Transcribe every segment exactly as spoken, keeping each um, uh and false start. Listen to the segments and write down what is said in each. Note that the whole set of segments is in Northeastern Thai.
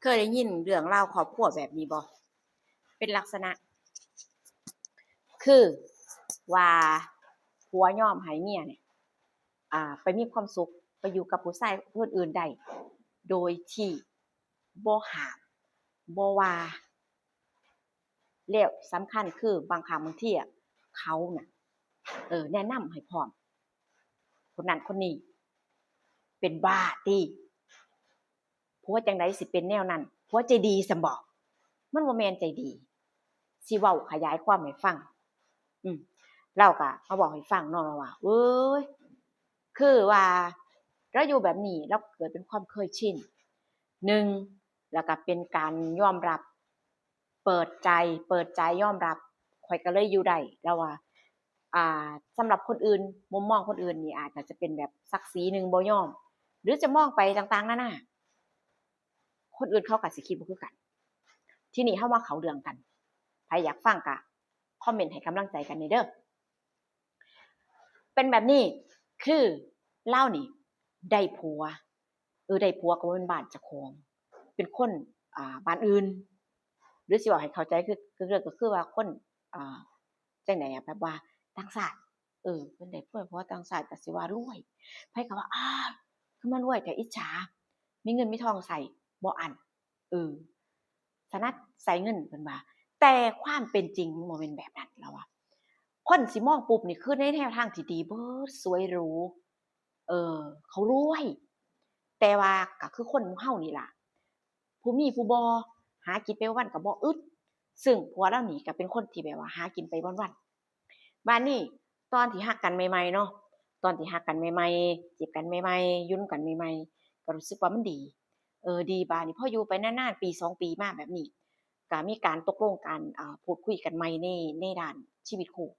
เคยได้ยินเรื่องราวครอบครัวแบบนี้บ่ เป็นลักษณะ คือว่าผัวยอมให้เมียเนี่ย อ่า ไปมีความสุข ไปอยู่กับผู้ชายคนอื่นได้ โดยที่บ่ห้าม บ่ว่า แล้วสำคัญคือบางครั้งบางทีอะ เขาน่ะ เออ แนะนำให้พร้อม คนนั้นคนนี้ เป็นบ้าติ ผัวจั่งใดสิเป็นแนวนั้น ผัวใจดีซั้นบ่ มันบ่แม่นใจดี สิเว้าขยายความให้ฟัง อืม ลาวก็มาเว้าให้ฟังเนาะ ลาวว่า เอ้ย คือว่าลาวอยู่แบบนี้ ลาวเกิดเป็นความเคยชิน หนึ่ง แล้วก็เป็นการยอมรับ เปิดใจ เปิดใจยอมรับ ข้อยก็เลยอยู่ได้ ลาวว่า อ่า สำหรับคนอื่น มุมมองคนอื่นนี่อาจจะเป็นแบบศักดิ์ศรีหนึ่งบ่ยอม หรือจะมองไปต่างๆนานา คนอื่นเขาก็สิคิดบ่คือกัน ทีนี้เฮามาเข้าเรื่องกัน ไผอยากฟังก็คอมเมนต์ให้กำลังใจกันแหน่เด้อ เป็นแบบนี้ คือลาวนี่ได้ผัว เออ ได้ผัวก็บ่แม่นบ้านเจ้าของ เป็นคน อ่า บ้านอื่น หรือสิเว้าให้เข้าใจคือ คือ ก็คือว่าคน อ่า จั่งใดอะ แบบว่าต่างชาติ เออ เพิ่นได้ผัว ผัวต่างชาติก็สิว่ารวย ไผก็ว่า อ้า คือมารวยแท้ อิจฉา มีเงินมีทองใช้บ่อั้น เออ ถนัดใช้เงิน เพิ่นว่า แต่ความเป็นจริงมันบ่แม่นแบบนั้น ลาวว่า คนสิมองปุ๊บนี่คือในแนวทางที่ดีเบิด สวยหรู เออ เขารวย แต่ว่าก็คือคนหมู่เฮานี่ล่ะ ผู้มีผู้บ่ หากินไปวันๆก็บ่อึด ซึ่งผัวลาวนี่ก็เป็นคนที่แบบว่าหากินไปวันๆ บาดนี้ตอนที่ฮักกันใหม่ๆเนาะ ตอนที่ฮักกันใหม่ๆ จีบกันใหม่ๆ อยู่นำกันใหม่ๆ ก็รู้สึกว่ามันดี เออ ดี บาดนี้พออยู่ไปนานๆ ปีสองปีมาแบบนี้ ก็มีการตกลงกัน อ่า พูดคุยกันใหม่ใน ในด้านชีวิตคู่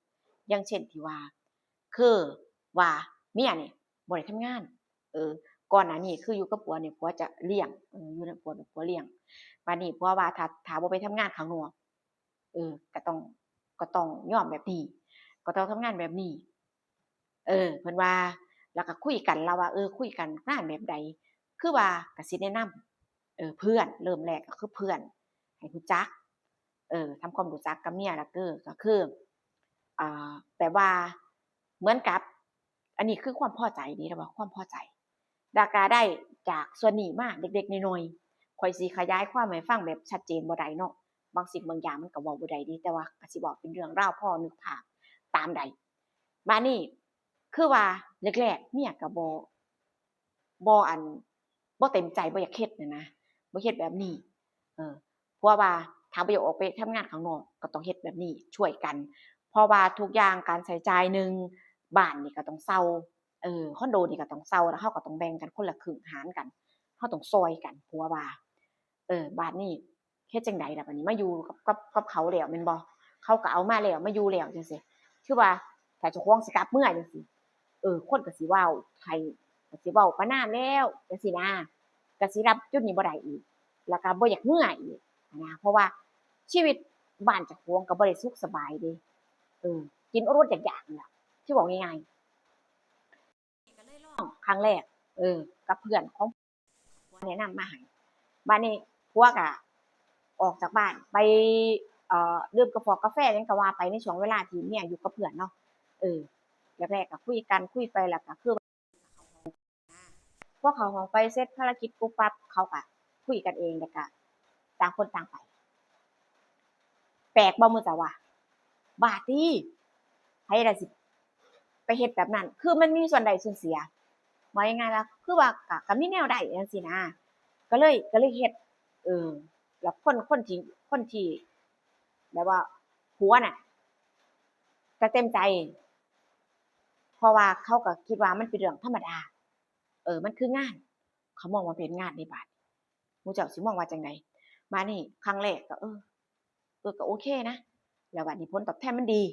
อย่างเช่นที่ว่า คือว่าเมียนี่บ่ได้ทำงาน เออ ก่อนหน้านี้คืออยู่กับผัวนี่ผัวจะเลี้ยง เออ อยู่นำผัวนี่ผัวเลี้ยง บาดนี้ผัวว่าถ้า ถ้าบ่ไปทำงานข้างนอก เออ ก็ต้อง ก็ต้องยอมแบบนี้ ก็ต้องทำงานแบบนี้ เออ เพิ่นว่า แล้วก็คุยกัน ลาวว่า เออ คุยกันงานแบบใด คือว่าก็สิแนะนำ เออ เพื่อน เริ่มแรกก็คือเพื่อน ให้รู้จัก เออ ทำความรู้จักกับเมีย แล้วก็ ก็คือ อ่า แบบว่า เหมือนกับ อันนี้คือความพอใจนี่ เรียกว่าความพอใจ แล้วก็ได้จากส่วนนี้มาเล็กๆน้อยๆ ข้อยสิขยายความให้ฟังแบบชัดเจนบ่ได้เนาะ บางสิ่งบางอย่างมันก็เว้าบ่ได้เด้ แต่ว่าก็สิเว้าเป็นเรื่องราวพอนึกภาพตามได้ บาดนี้ คือว่าแรกๆเมียก็บ่ บ่ อัน บ่เต็มใจ บ่อยากเฮ็ดน่ะนะ บ่เฮ็ดแบบนี้ เออ ผัวว่าถ้าบ่อยากออกไปทำงานข้างนอก ก็ต้องเฮ็ดแบบนี้ ช่วยกัน เพราะว่าทุกอย่างการใช้จ่าย หนึ่ง บ้านนี่ก็ต้องเช่า เออ คอนโดนี่ก็ต้องเช่า แล้วเฮาก็ต้องแบ่งกันคนละครึ่ง หารกัน เฮาต้องซ่อยกัน ผัวว่า เออ บาดนี้ เฮ็ดจั่งใดล่ะ บาดนี้มาอยู่กับ กับ กับเขาแล้วแม่นบ่ เขาก็เอามาแล้ว มาอยู่แล้วจั่งซี้ คือว่าถ้าเจ้าของสิกลับเมือจั่งซี้ เออ คนก็สิเว้าให้ ก็สิเว้าปานนั้นแล้วจั่งซี้นะ ก็สิรับจุดนี้บ่ได้อีก แล้วก็บ่อยากเมืออีกนะ เพราะว่าชีวิตบ้านเจ้าของก็บ่ได้สุขสบายเด้ เออ กินอดๆอยากๆนี่ล่ะ ที่เว้าง่ายๆ ก็เลยลองครั้งแรก เออ กับเพื่อนของผัวแนะนำมาให้ บาดนี้ผัวก็ออกจากบ้านไป เอ่อ ดื่มกาแฟ กาแฟหยังก็ว่าไป ในช่วงเวลาที่เมียอยู่กับเพื่อนเนาะ เออ แรกๆก็คุยกัน คุยไปแล้วก็คือ พอเข้าห้องไปเสร็จภารกิจปุ๊บปั๊บ เขาก็คุยกันเอง แล้วก็ต่างคนต่างไป แปลกบ่ หมู่เจ้าว่า บ้าติ ไผล่ะสิไปเฮ็ดแบบนั้น คือมันมีส่วนได้ส่วนเสีย เว้าง่ายๆว่า คือว่าก็ ก็มีแนวได้จั่งซี้นะ ก็เลย ก็เลยเฮ็ด เออ แล้วคน คนที่ คนที่ แบบว่าผัวน่ะ ก็เต็มใจ เพราะว่าเขาก็คิดว่ามันเป็นเรื่องธรรมดา เออ มันคืองาน เขามองว่าเป็นงานเด้บาด หมู่เจ้าสิมองว่าจั่งใด บาดนี้ครั้งแรกก็ เออ เออ ก็โอเคนะ แล้วบาดนี้ผลตอบแทนมันดี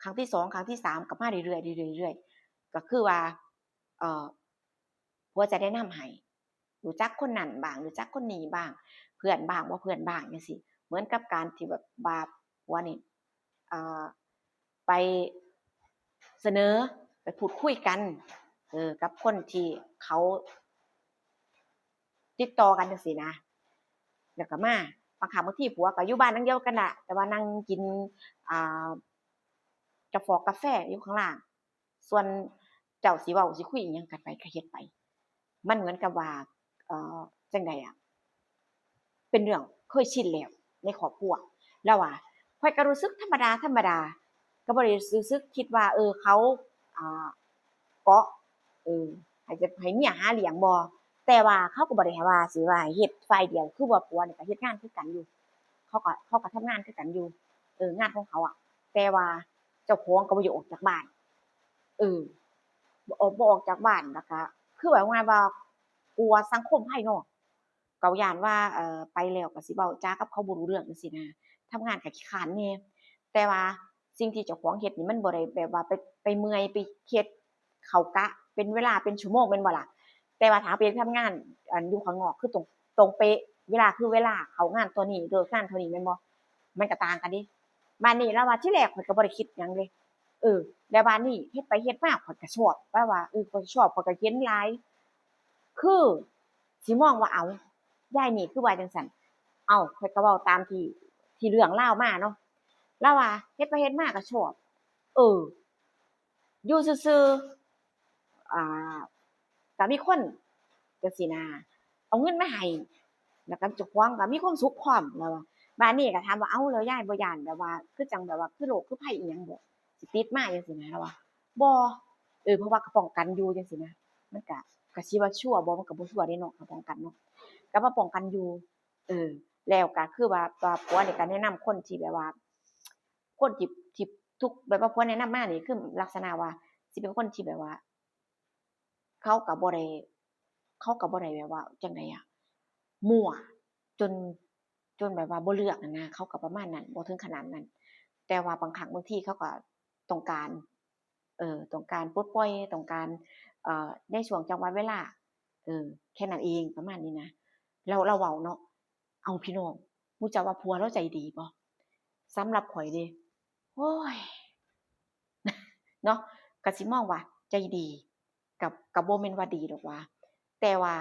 ครั้งที่สอง ครั้งที่สาม ก็มาเรื่อยๆ เรื่อยๆ เรื่อยๆ ก็คือว่า เอ่อ ผัวจะแนะนำให้ รู้จักคนนั้นบ้าง รู้จักคนนี้บ้าง เพื่อนบ้าง บ่เพื่อนบ้างจั่งซี้ เหมือนกับการที่แบบว่าผัวนี่ เอ่อ ไปเสนอ ไปพูดคุยกัน เออ กับคนที่เขาติดต่อกันจั่งซี้นะ แล้วก็มา บางครั้งบางทีผัวก็อยู่บ้านหลังเดียวกันน่ะ แต่ว่านั่งกิน อ่า กาแฟ กาแฟอยู่ข้างล่าง ส่วนเจ้าสิเว้าสิคุยอิหยังกันไปก็เฮ็ดไป มันเหมือนกับว่า เอ่อ จั่งใดอะ เป็นเรื่องเคยชินแล้วในครอบครัว แล้วว่า ข้อยก็รู้สึกธรรมดาธรรมดา ก็บ่ได้รู้สึกคิดว่า เออ เขา อ่า เกาะ เออ ให้จะ ให้เมียหาเลี้ยงบ่ แต่ว่าเขาก็บ่ได้ให้ว่าสิว่าให้เฮ็ดฝ่ายเดียว คือว่าผัวนี่ก็เฮ็ดงานคือกันอยู่ เขาก็ เขาก็ทำงานคือกันอยู่ เออ งานของเขาอะ แต่ว่าเจ้าของก็บ่อยากออกจากบ้าน เออ บ่ออก บ่ออกจากบ้าน แล้วก็ คือว่าง่ายๆว่า กลัวสังคมภายนอก ก็ย้านว่า เอ่อ ไปแล้วก็สิเว้าจากับเขาบ่รู้เรื่องจั่งซี้นะ ทำงานก็ขี้คร้านแหน่ แต่ว่าสิ่งที่เจ้าของเฮ็ดนี่มันบ่ได้แบบว่าไป ไปเมื่อย ไปเฮ็ดเข้ากะเป็นเวลาเป็นชั่วโมงแม่นบ่ล่ะ แต่ว่าถ้าไปทำงาน อัน อยู่ข้างนอกคือตรง ตรงเป๊ะ เวลาคือเวลา เข้างานเท่านี้ เลิกงานเท่านี้แม่นบ่ มันก็ต่างกันเด้ บาดนี้ลาวว่าทีแรกข้อยก็บ่ได้คิดหยังเด้ เออ แล้วบาดนี้เฮ็ดไปเฮ็ดมาข้อยก็ชอบ ลาวว่า เออ ข้อยชอบ ข้อยก็เห็นหลาย คือสิมองว่า เอ้า ยายนี่คือว่าจั่งซั้น เอ้า ข้อยก็เว้าตามที่ ที่เรื่องราวมาเนาะ ลาวว่าเฮ็ดไปเฮ็ดมาก็ชอบ เออ อยู่ซื่อๆ อ่า ก็มีคนจั่งซี้นะ เอาเงินมาให้ แล้วก็เจ้าของก็มีความสุขพร้อม ลาวว่า บาดนี้ก็ถามว่า เอ้า แล้วยายบ่ย้านแบบว่า คือจั่งแบบว่า คือโรคคือภัยอิหยังบ่ สิติดมาจั่งซี้นะ ลาวว่า บ่ เออ เพราะว่าก็ป้องกันอยู่จั่งซี้นะ มันก็ ก็สิว่าชัวร์บ่ มันก็บ่ชัวร์เด้เนาะ ก็ป้องกันเนาะ ก็ว่าป้องกันอยู่ เออ แล้วก็คือว่า ว่าผัวนี่ก็แนะนำคนที่แบบว่า คนที่ ที่ทุก แบบว่าผัวแนะนำมานี่คือลักษณะว่าสิเป็นคนที่แบบว่า เขาก็บ่ได้ เขาก็บ่ได้แบบว่าจั่งใดอะ มั่วจน จนแบบว่าบ่เลือกหั้นนะ เขาก็ประมาณนั้น บ่ถึงขนาดนั้น แต่ว่าบางครั้งบางทีเขาก็ต้องการ เอ่อ ต้องการปลดปล่อย ต้องการ เอ่อ ในช่วงจังหวะเวลา เออ แค่นั้นเอง ประมาณนี้นะ ลาว ลาวเว้าเนาะ เอ้า พี่น้อง ฮู้จักว่าผัวลาวใจดีบ่ สำหรับข้อยเด้ โอ้ย เนาะ ก็สิมองว่าใจดี ก็ ก็บ่แม่นว่าดีดอกหว่า แต่ว่า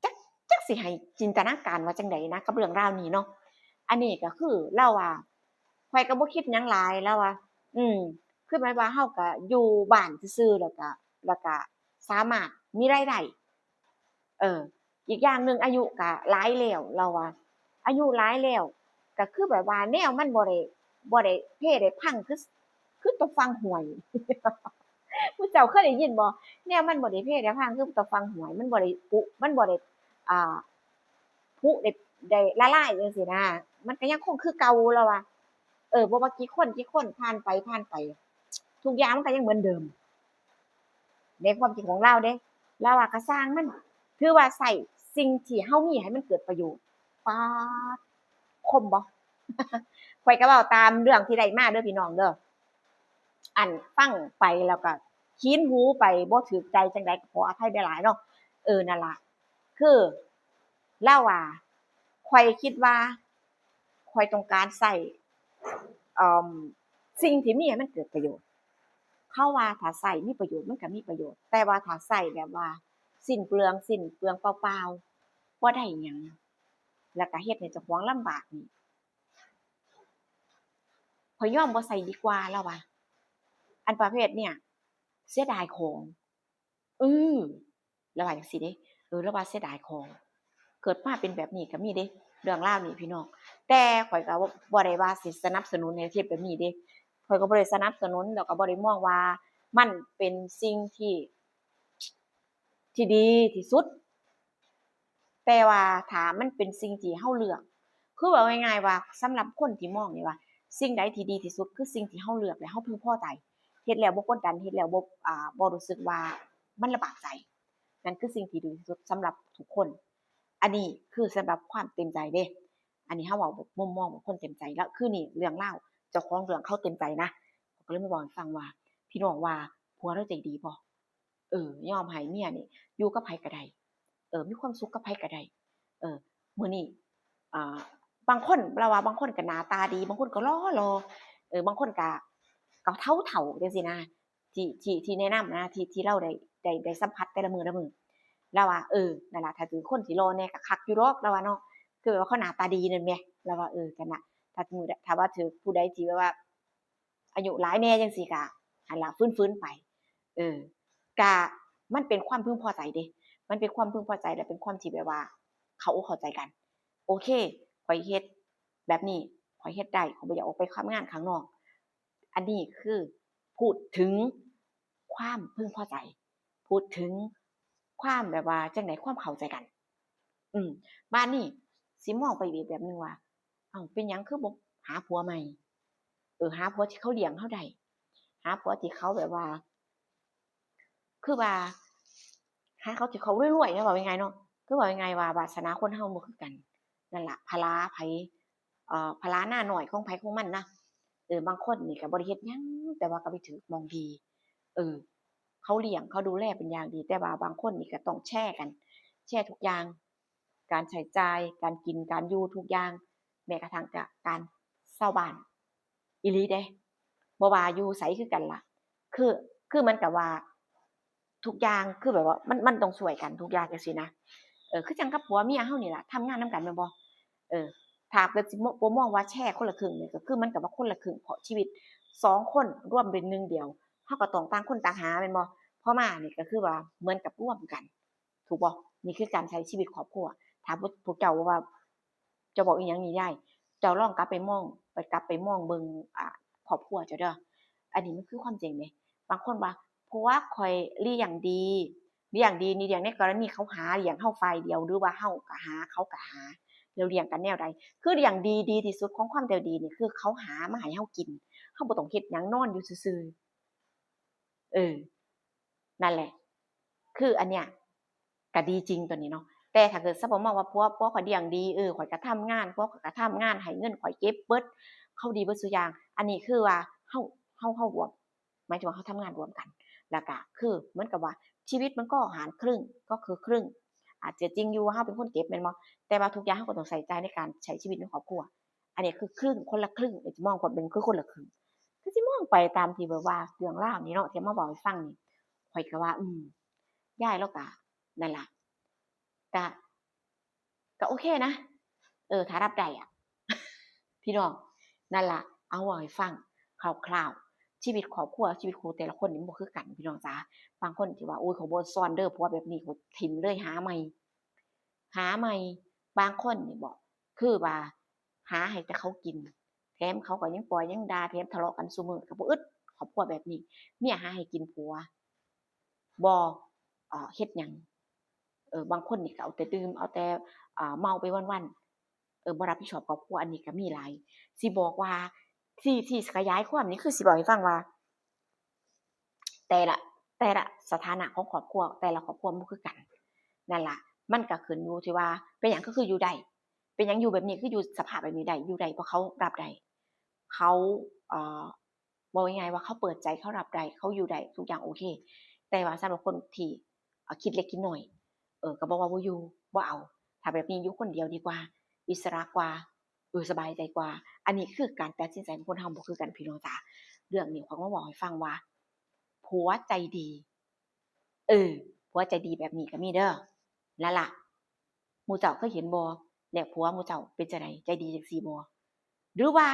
จัก จักสิให้จินตนาการว่าจั่งใดนะ กับเรื่องราวนี้เนาะ อันนี้ก็คือลาวว่า ข้อยก็บ่คิดหยังหลาย ลาวว่า อืม คือหมายว่าเฮาก็อยู่บ้านซื่อๆ แล้วก็ แล้วก็สามารถมีรายได้ เออ อีกอย่างหนึ่งอายุก็หลายแล้ว ลาวว่า อายุหลายแล้ว ก็คือแบบว่าแนวมันบ่ได้ บ่ได้เพได้พังคือ คือตะฝั่งห้วย ผู้เจ้าเคยได้ยินบ่ แนวมันบ่ได้เพได้พังคือตะฝั่งห้วย มันบ่ได้ผุ มันบ่ได้ อ่า ผุได้ ได้ละลายจั่งซี้นะ มันก็ยังคงคือเก่า ลาวว่า เออ บ่ว่ากี่คนกี่คนผ่านไปผ่านไป ทุกอย่างมันก็ยังเหมือนเดิม ในความคิดของลาวเด้ ลาวว่าก็ซ่างมัน ถือว่าใช้สิ่งที่เฮามีให้มันเกิดประโยชน์ ป๊าด คมบ่ ข้อยก็เว้าตามเรื่องที่ได้มาเด้อพี่น้องเด้อ อันฟังไปแล้วก็ขีนหูไป บ่ถืกใจจั่งใดก็ขออภัยหลายๆ เนาะ เออ นั่นล่ะ คือลาวว่า ข้อยคิดว่า ข้อยต้องการใช้ เอิ่ม สิ่งที่มีให้มันเกิดประโยชน์ เขาว่าถ้าใช้มีประโยชน์มันก็มีประโยชน์ แต่ว่าถ้าใช้แบบว่าสิ้นเปลือง สิ้นเปลืองเปล่าๆ บ่ได้หยัง แล้วก็เฮ็ดให้เจ้าของลำบากนี่ ข้อยยอมบ่ใช้ดีกว่า ลาวว่า อันประเภทเนี่ย เสียดายของ อือ ลาวว่าจั่งซี้เด้ เออ ลาวว่าเสียดายของ เกิดมาเป็นแบบนี้ก็มีเด้ เรื่องราวนี้พี่น้อง แต่ข้อยก็บ่ บ่ได้ว่าสิสนับสนุนให้เฮ็ดแบบนี้เด้ ข้อยก็บ่ได้สนับสนุน แล้วก็บ่ได้มองว่ามันเป็นสิ่งที่ ที่ดีที่สุด แต่ว่าถ้ามันเป็นสิ่งที่เฮาเลือก คือเว้าง่ายๆว่า สำหรับคนที่มองนี่ว่า สิ่งใดที่ดีที่สุดคือสิ่งที่เฮาเลือกและเฮาพึงพอใจ เฮ็ดแล้วบ่กดดัน เฮ็ดแล้วบ่ อ่า บ่รู้สึกว่ามันลำบากใจ นั่นคือสิ่งที่ดีที่สุดสำหรับทุกคน อันนี้คือสำหรับความเต็มใจเด้ อันนี้เฮาเว้าแบบมุมมองแบบคนเต็มใจ แล้วคือนี่เรื่องราวเจ้าของเรื่องเขาเต็มใจนะ ก็เลยมาเว้าให้ฟังว่า พี่น้องว่าผัวลาวใจดีบ่ เออ ยอมให้เมียนี่อยู่กับไผก็ได้ เออ มีความสุขกับไผก็ได้ เออ มื้อนี้ อ่า บางคน ลาวว่าบางคนก็หน้าตาดี บางคนก็หล่อๆ เออ บางคนก็ ก็เฒ่าๆ จั่งซี้นะ ที่ ที่ ที่แนะนำนะ ที่ ที่ลาวได้ ได้ ได้สัมผัสแต่ละมื้อละมื้อ ลาวว่า เออ นั่นล่ะ ถ้าเป็นคนที่หล่อแหน่ก็คักอยู่ดอก ลาวว่าเนาะ อว่าเขาหน้าตาดีนั่นแหม แล้วว่า เออ กันนะ ถ้าสมมุติ ถ้าว่าถืกผู้ใดที่แบบว่า อายุหลายแหน่จังซี้ กะ หั่นล่ะ ฝืนๆ ไป เออ กะ มันเป็นความพึงพอใจเด้ มันเป็นความพึงพอใจ และเป็นความที่แบบว่า เข้าอกเข้าใจกัน โอเค ข้อยเฮ็ดแบบนี้ ข้อยเฮ็ดได้ ข้อยบ่อยากออกไปทำงานข้างนอก อันนี้คือพูดถึงความพึงพอใจ พูดถึงความแบบว่าจั่งใด ความเข้าใจกัน อืม บาดนี้สิมองไปอีกแบบหนึ่งว่า เอ้า เป็นหยังคือบ่หาผัวใหม่ เออ หาผัวที่เขาเลี้ยงเราได้ หาผัวที่เขาแบบว่า คือว่า หาเขาที่เขารวยๆ นะ เว้าง่ายๆ เนาะ คือเว้าง่ายๆ ว่าวาสนาคนเราบ่คือกัน นั่นล่ะ ภาระไผ เอ่อ ภาระหน้าน้อยของไผของมันนะ เออ บางคนนี่ก็บ่ได้เฮ็ดหยัง แต่ว่าก็ไปถืกหม่องดี เออ เขาเลี้ยง เขาดูแลเป็นอย่างดี แต่ว่าบางคนนี่ก็ต้องแชร์กัน แชร์ทุกอย่าง การใช้จ่าย การกิน การอยู่ ทุกอย่าง แม้กระทั่งกะ การเซาบ้าน อีหลีเด้ บ่ว่าอยู่ไสคือกันล่ะ คือ คือเหมือนกับว่า ทุกอย่างคือแบบว่ามัน มันต้องช่วยกันทุกอย่างจั่งซี้นะ เออ คือจั่งกับผัวเมียเฮานี่ล่ะ ทำงานนำกันแม่นบ่ เออ ถ้าเกิดสิบ่ บ่มองว่าแชร์คนละครึ่งนี่ ก็คือเหมือนกับว่าคนละครึ่ง เพราะชีวิตสองคนรวมเป็นหนึ่งเดียว เฮาก็ต้องต่างคนต่างหาแม่นบ่ พอมานี่ก็คือว่าเหมือนกับรวมกัน ถูกบ่ นี่คือการใช้ชีวิตครอบครัว ถ้าพวก พวกเจ้าว่า เจ้าบอกอีหยังนี่ยาย เจ้าลองกลับไปมอง ไปกลับไปมองเบิ่ง อ่า ครอบครัวเจ้าเด้อ อันนี้มันคือความจริงเด้ บางคนว่า ผัวข้อยเลี้ยงดี เลี้ยงดีนี่เลี้ยงในกรณีเขาหาเลี้ยงเฮาฝ่ายเดียว หรือว่าเฮาก็หา เขาก็หา แล้วเลี้ยงกันแนวใด คือเลี้ยงดี ดีที่สุดของความใจดีนี่คือเขาหามาให้เฮากิน เฮาบ่ต้องเฮ็ดหยัง นอนอยู่ซื่อๆ เออ นั่นแหละ คืออันเนี้ย ก็ดีจริงตัวนี้เนาะ แต่ถ้าเกิดซะบ่มองว่าผัว ผัวข้อยเลี้ยงดี เออ ข้อยก็ทำงาน ผัวข้อยก็ทำงาน ให้เงินข้อยเก็บเบิด เขาดีเบิดซุอย่าง อันนี้คือว่าเฮา เฮา เฮารวม หมายถึงว่าเฮาทำงานร่วมกัน แล้วก็คือเหมือนกับว่าชีวิตมันก็หารครึ่ง ก็คือครึ่ง อาจจะจริงอยู่ว่าเฮาเป็นคนเก็บแม่นบ่ แต่ว่าทุกอย่างเฮาก็ต้องใส่ใจในการใช้ชีวิตในครอบครัว อันนี้คือครึ่ง คนละครึ่ง เดี๋ยวจะมองความเป็นคือคนละครึ่ง คือสิมองไปตามที่แบบว่าเรื่องราวนี่เนาะ ที่มาเว้าให้ฟังนี่ ข้อยก็ว่า อืม ยายเลาก็ นั่นล่ะ ก็ ก็โอเคนะ เออ ถ้ารับได้อะ พี่น้อง นั่นล่ะ เอาเว้าให้ฟังคร่าวๆ ชีวิตครอบครัว ชีวิตคู่แต่ละคนนี่มันบ่คือกันพี่น้องจ๋า บางคนที่ว่า โอ้ย ข้อยบ่ซ่อนเด้อ ผัวแบบนี้ข้อยถิ่มเลย หาใหม่ หาใหม่ บางคนนี่บ่ คือว่า หาให้แต่เขากิน แถมเขาก็ยังปล่อยยังด่า แถมทะเลาะกันซุมื้อ ก็บ่อึด ครอบครัวแบบนี้ เมียหาให้กิน ผัวบ่ เอ่อ เฮ็ดหยัง เออ บางคนนี่ก็เอาแต่ดื่ม เอาแต่ อ่า เมาไปวันๆ เออ บ่รับผิดชอบครอบครัว อันนี้ก็มีหลาย สิบอกว่า สิ สิขยายความนี่คือสิบอกให้ฟังว่า แต่ละ แต่ละสถานะของครอบครัว แต่ละครอบครัวบ่คือกัน นั่นล่ะ มันก็ขึ้นอยู่ที่ว่า เป็นหยังคือ คืออยู่ได้ เป็นหยังอยู่แบบนี้ คืออยู่สภาพแบบนี้ได้ อยู่ได้เพราะเขารับได้ เขา เอ่อ เว้าง่ายๆว่าเขาเปิดใจ เขารับได้ เขาอยู่ได้ ทุกอย่างโอเค แต่ว่าสำหรับคนที่ เอ่อ คิดเล็กคิดน้อย เออ ก็บอกว่าบ่อยู่ บ่เอา ถ้าแบบนี้อยู่คนเดียวดีกว่า อิสระกว่า เออ สบายใจกว่า อันนี้คือการตัดสินใจของคนเฮาบ่คือกันพี่น้องจ๋า เรื่องนี้ข้อยมาเว้าให้ฟังว่า ผัวใจดี เออ ผัวใจดีแบบนี้ก็มีเด้อ นั่นล่ะ หมู่เจ้าเคยเห็นบ่ แล้วผัวหมู่เจ้าเป็นจั่งใด ใจดีจั่งซี้บ่ หรือว่า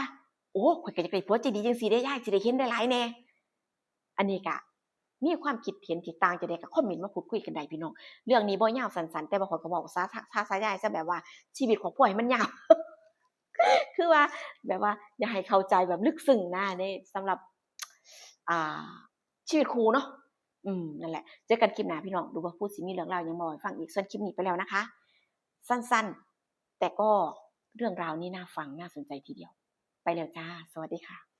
โอ้ ข้อยก็อยากได้ผัวใจดีจั่งซี้เด้ยาย สิได้เห็นหลายๆแหน่ อันนี้ก็มีความคิดเห็นที่ต่างจั่งใดก็คอมเมนต์มาพูดคุยกันได้พี่น้อง เรื่องนี้บ่ยาวสั้นๆ แต่ว่าข้อยก็เว้าซะ ซะ ซะ ซะยายซะ แบบว่าชีวิตครอบครัวให้มันยาว คือว่า แบบว่าอยากให้เข้าใจแบบลึกซึ้งนะ ในสำหรับ อ่า ชีวิตคู่เนาะ อืม นั่นแหละ เจอกันคลิปหน้าพี่น้อง ดูว่าผู้สิมีเรื่องราวหยังมาเว้าให้ฟังอีก ส่วนคลิปนี้ไปแล้วนะคะ สั้นๆ แต่ก็เรื่องราวนี้น่าฟัง น่าสนใจทีเดียว ไปแล้วจ้า สวัสดีค่ะ